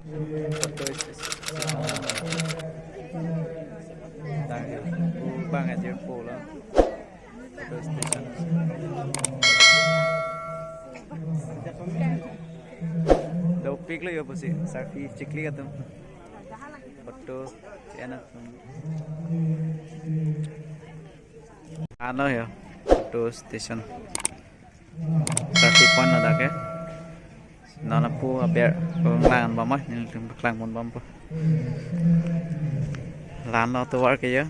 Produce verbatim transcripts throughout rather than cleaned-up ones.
Auto station. Dak, pu bang ajir pulo. Auto station. Dopiklo yo pusi, selfie chikli atum. Photo chena atum. Ano yo, auto station. Selfie point lo dak ke. Non lapu aber panglang bom, ah, nelitum paklang pon bompo. La-an lo tovar ke yo.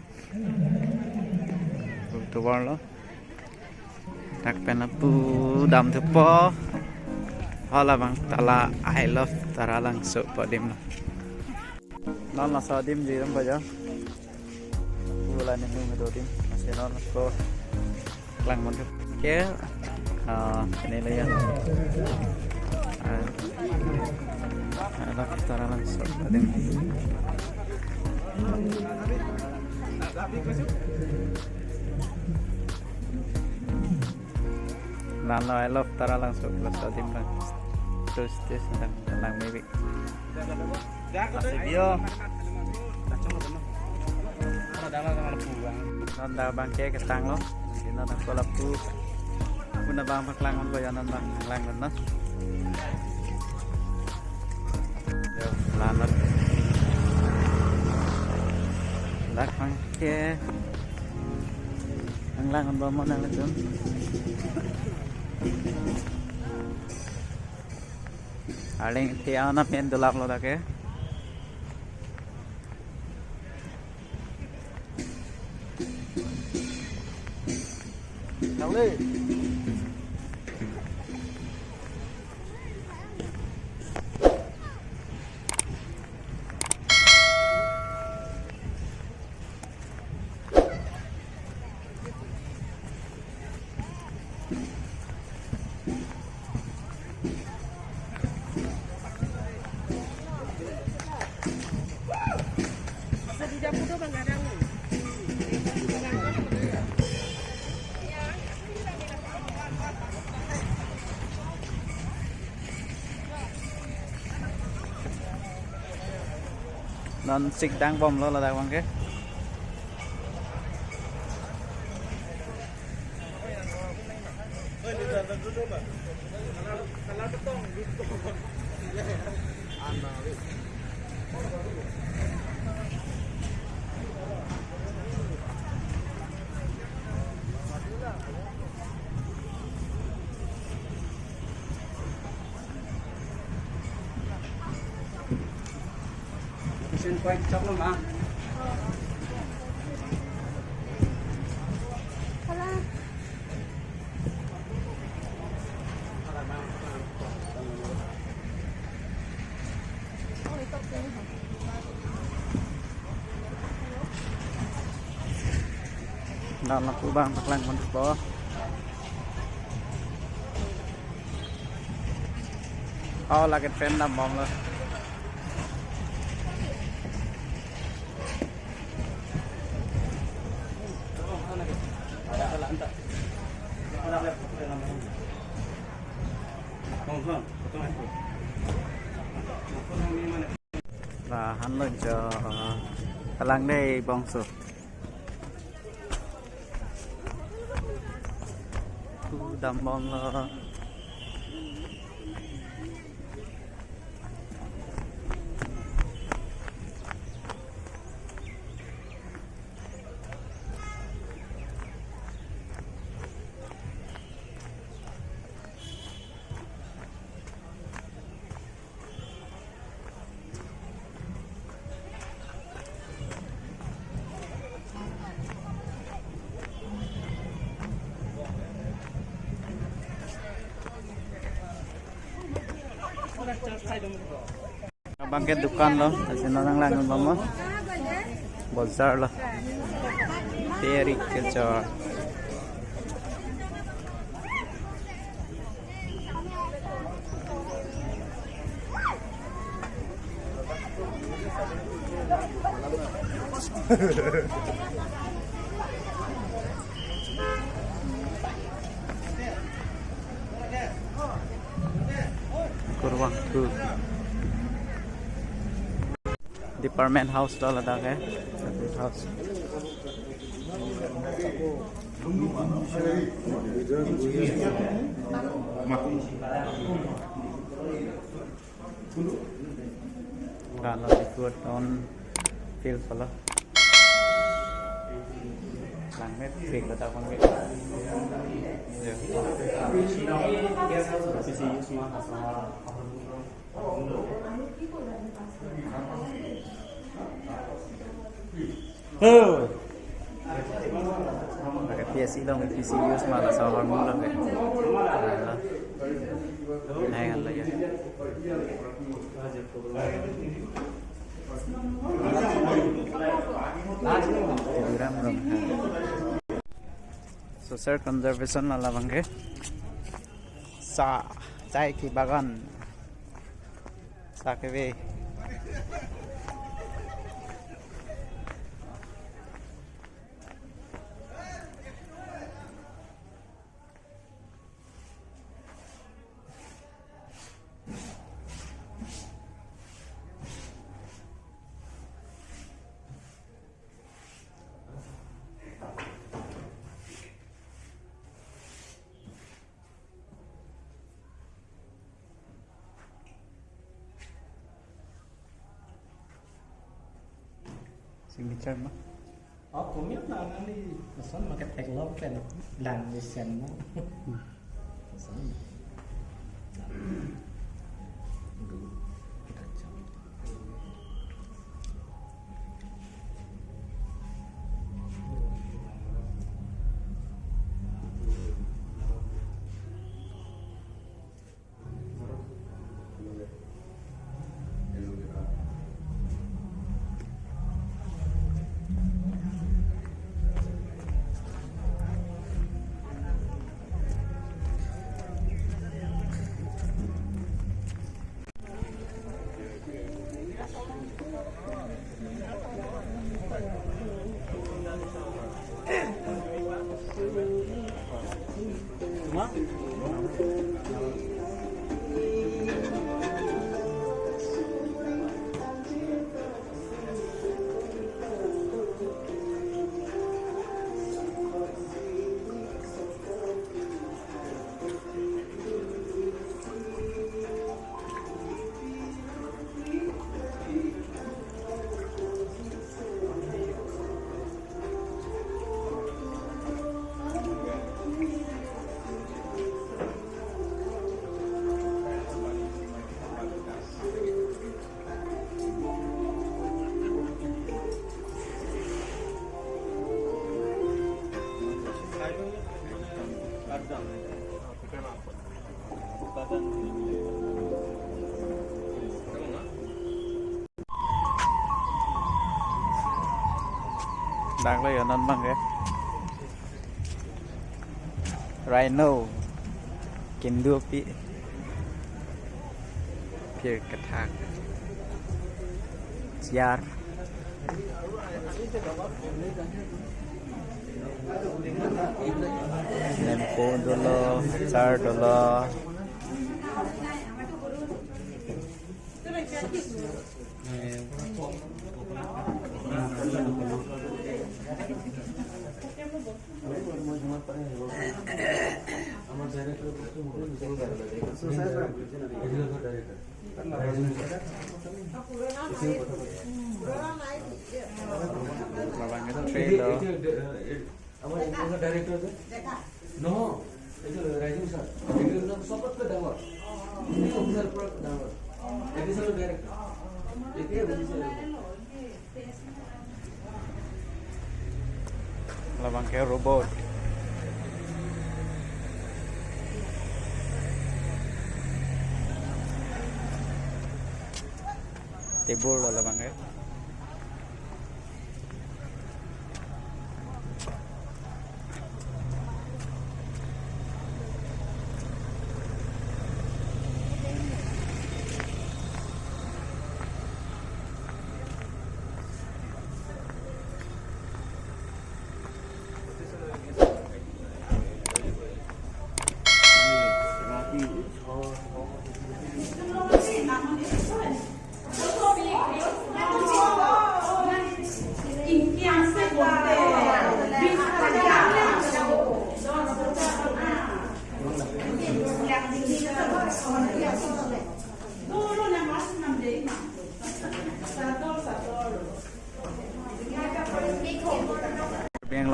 Tovar lo. Dak pen lapu damthupo. Hala abang ta la I love Taralangso pu adim lo. Non laso adim jirumpo jo. Pu la nelitum do adim. Masi non ko klang mon ke. Ah, ini lo ya. Ah, I love Taralangso adim. La-an lo I love Taralangso plus adim lang. Terus dia sedang tenang maybe. Masih bio. Non dak abang ke ketang lo. Di non dak ko lapu. Pu abang paklang pon ko yo, non abang paklang pon non. Yo, la-an lo. Dak abang ke. Ang lang ang bomnon nelitum. Arleng the-ong amen dolap lo dak ke. Non sikdang bomlo ladak abang ke. Action point chok lo ma. Dak lapu abang paklang pon po. Oh, lake train dam bomlo. La-an lo jo, kalang dei bongso. Pu dam bomlo. Abang ke dukan lo, lasi non nanglang bomnon. Bazar lo. Peri kejor. Kurvangthu. Department house lo ladak ke. Department house. Kalau ikut on field pala. Langmet field ladak pangke. Ya. Oh. Pakai P S C dong, P S C use malah sama mulu ke. Nah, kan lagi. Ram ram. Social conservation lala bangke. Sa, chai ki bagan. Sa keve. Signature ma? Oh, kami na nang di pesan market tag log pen lang di sen ma. Pesan. Aduh, kita cak. Dak lo yo non bang ke. Rhino. Kindu pi. Phir kethak. Chair. Nempo dolo, chair dolo. Babang itu trailer. আমাৰ education director যে? নহয়, এইটো rising sir. Education চবতকৈ ডাঙৰ। গোটেই অফিচাৰ পৰা ডাঙৰ। Additional director. এতিয়াই বুজিছে। Labang ke robot. Table lo labang ke.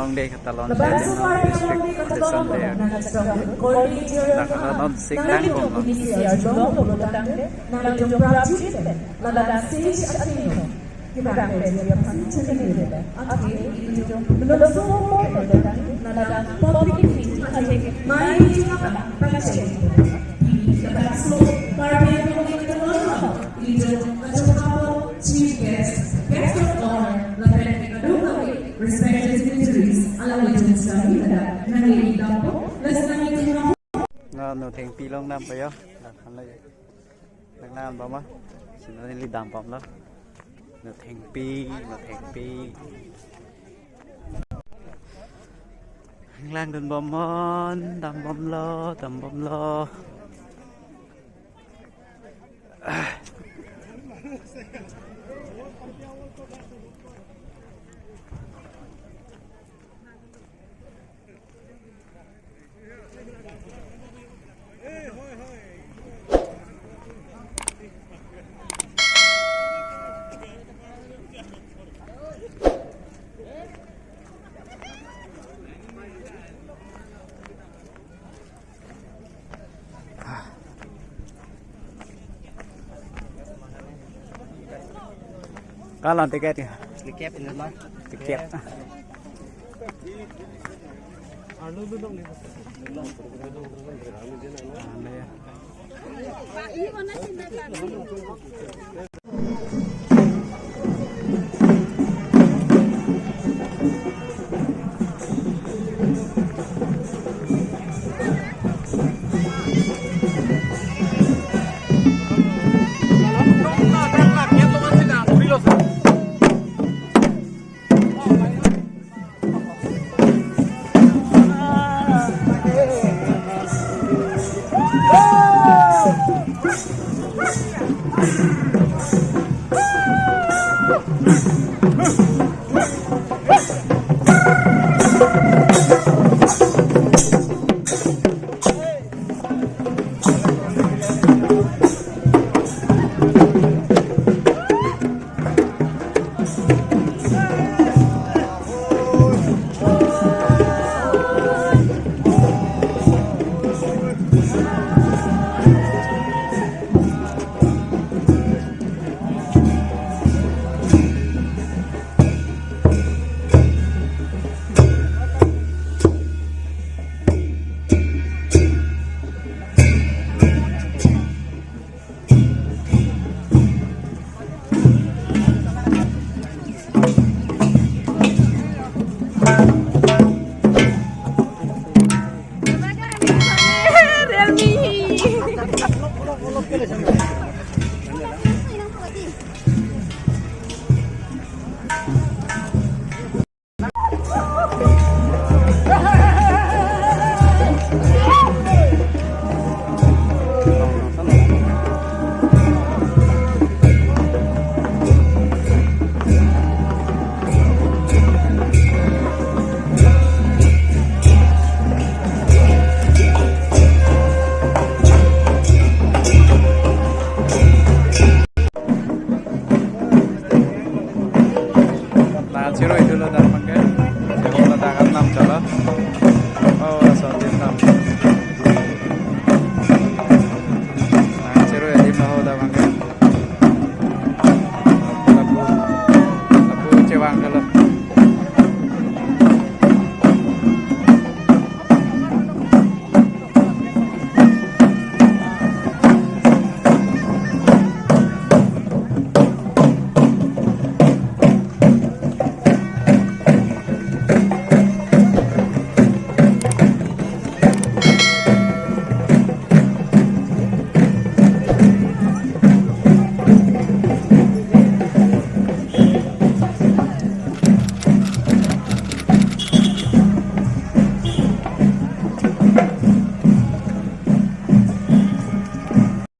Longdi Katalon Laban Shelly, so no, far district, beyond the Katalon Shelly. Nang Katalon Sik nang Tangkong no. Initial jong polo tangte, nang jong prapjit pen, ladak stage athengno. Kita kerja dia pasti cendil dia. Athe, ini jong belum semua polo tangte, ladak public meeting athe, mai jong apa, pangcek. Ini kita so, Karbi Anglong Katalon. Itum ajahak Chief Guest, Guest of Honor, lapen kadokave respected dignitaries, alanglitum sitame ladak nangli dampo, laso nanglitum No, no thengpi along dampo yo. Dak han lo yo. Dak nan bom ma. Sino neli dambomlo. No thengpi, no thengpi. Langdun bomnon, dambomlo, dambomlo. Kalang ticket ya? Ticket ini mah. Ticket. Anu duduk nih. Anu ya. Realme. Nang chiroi dolo dak abangke. Chiroi ladak arnam cholo.